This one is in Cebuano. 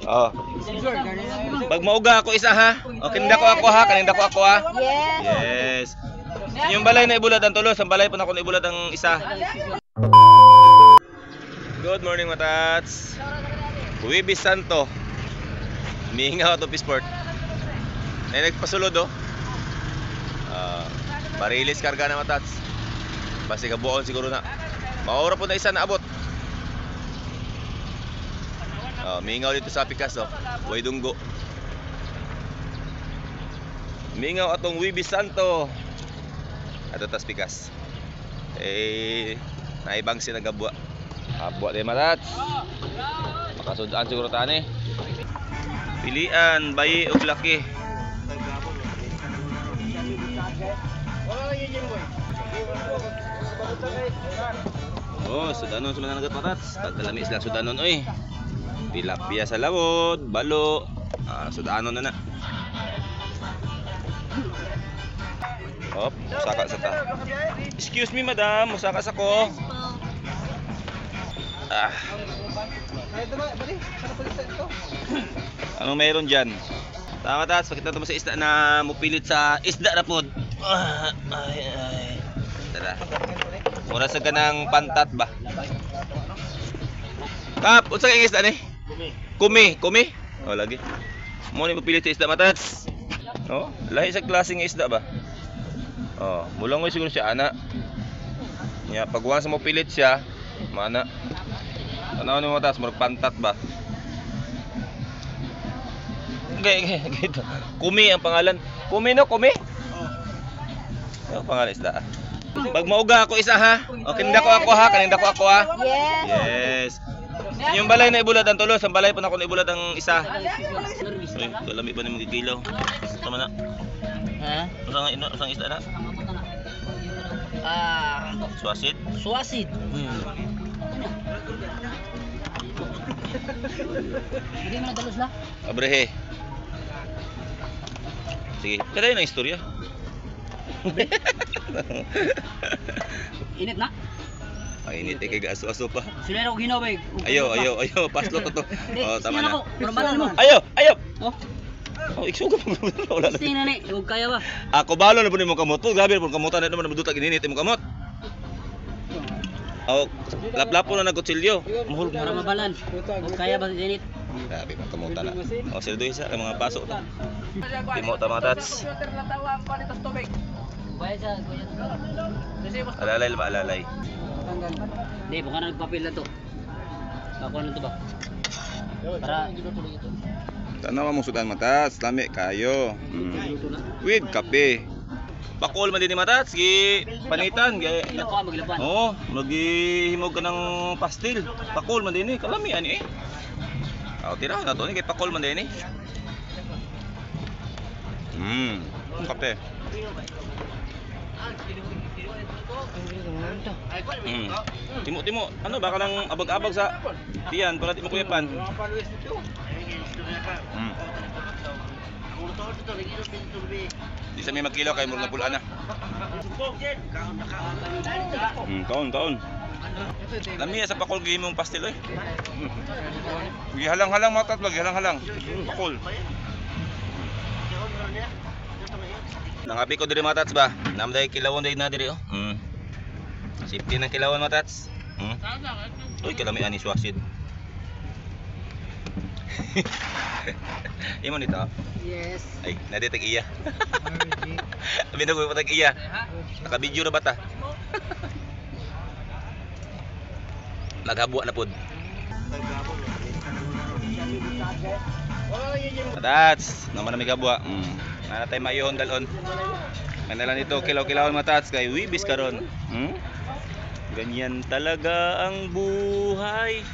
Oh. Pag mauga ako isa ha. O kaninda ko ako ha, kaninda ko ako ha. Yes. Yes. Yung balay na ibulad ang tulos, ang balay pa na ako na ibulad ang isa. Good morning, matats. Huwebes Santo. Mingaw ato Pisport. Ay nagpasulod oh. Ah, barilis karga na matats. Basi kabuon siguro na. Maura po na isa na abot. Oh, mingaw dito sa Picasso. Way dunggo. Mingaw atong Huwebes Santo. Ato tas pikas. Eh, naibang sinagabwa. Abwa di matats. Makasudaan siguro tani. Pilian, bayi ug laki. Oh, sudanon sa mga nagat matats. Tagkalami sila sudanon oy. Tilapia sa lawod, balo. Ah, sudanon na na. Hop, musaka sa ta. Excuse me, madam, musaka sa ko. Ah. Anong meron dyan? Tama tats, pakita mo sa isda na mupilit sa isda na pod. Ah, ay, ay. Tara. Mura sa ganang pantat ba? Kap, unsa kay isda ni? Kumi. Kumi, kumi? Oh, lagi. Mo ni mupilit sa isda matats. Oh, lahi sa klase nga isda ba? Oh, mulangoy siguro siya ana. Nya pag once mo pilit siya, mana. Tanaw ni mo tas murag pantat ba? Okay, okay, okay. Kumi ang pangalan. Kumi no, kumi? Oh. Ang pangalan isda. Pag mauga ako isa ha. O kaninda ko ako ha, kaninda ko ako ha. Yes. Yes. Yung balay na ibulad ang tulos, ang balay pa na ako na ibulad ang isa. Uy, kalami ba ni magigilaw? Tama na. Ha? Usang ino, usang isda na. Ah, Swasit. suwasid. Hindi mo nagalos la. Abrehe. Sige, kada yun ang istorya. Init na. Ang init eh, kay aso-aso pa. Sila ko ginaw bay. Ayo, ayo, ayo, paslo to to. Oh, tama na. Pero mo. Ayo, ayo. Oh, Oh, iksuga pa wala na. sino ni? Huwag kaya ba? Ako balo na po nimo kamot. Oh, grabe po kamutan na naman madutag ininit imong kamot. Oh, laplapo na nagkutsilyo. Muhulog Para na. mabalan. Huwag kaya ba init? Grabe pang kamutan na. Oh, sila doon isa kay mga baso ta. Timo ta mga tats. Bayad sa kuya. Alalay ba alalay. Hindi, baka na nagpapil na to. Ako na to ba? Para Tanawa mo sudan matats, lami kayo. Luto na. With kape. Bakol man din ni matats, gi panitan gi. Ilapan, maglapan. Oo, maghihimog ka ng pastil. Pakol man din eh, kalami ani eh. Aw, tira na to ni kay pakol man din eh. Kape. Timo timo, ano baka lang abag-abag sa tiyan para di mo kuyapan. Di sa may magkilo kay murag napulaan na. Kaon kaon. Lami sa pakol gihimong pastil oy. Gihalang-halang matat ba, gihalang-halang. Pakol. Nangapi ko diri matats ba? Namday kilawon diri na diri oh. Safety ng kilawon matats. Uy, kalami ani swasid. Imo nito. Yes. Ay, naditag iya. Abi na ko patag iya. Naka-video na ba ta? Naghabwa na pod. Matats, naman na may gabwa. Nana tayo maihon dalon. May nalang dito kilaw-kilawon matats kay wibis karon. Ganyan talaga ang buhay.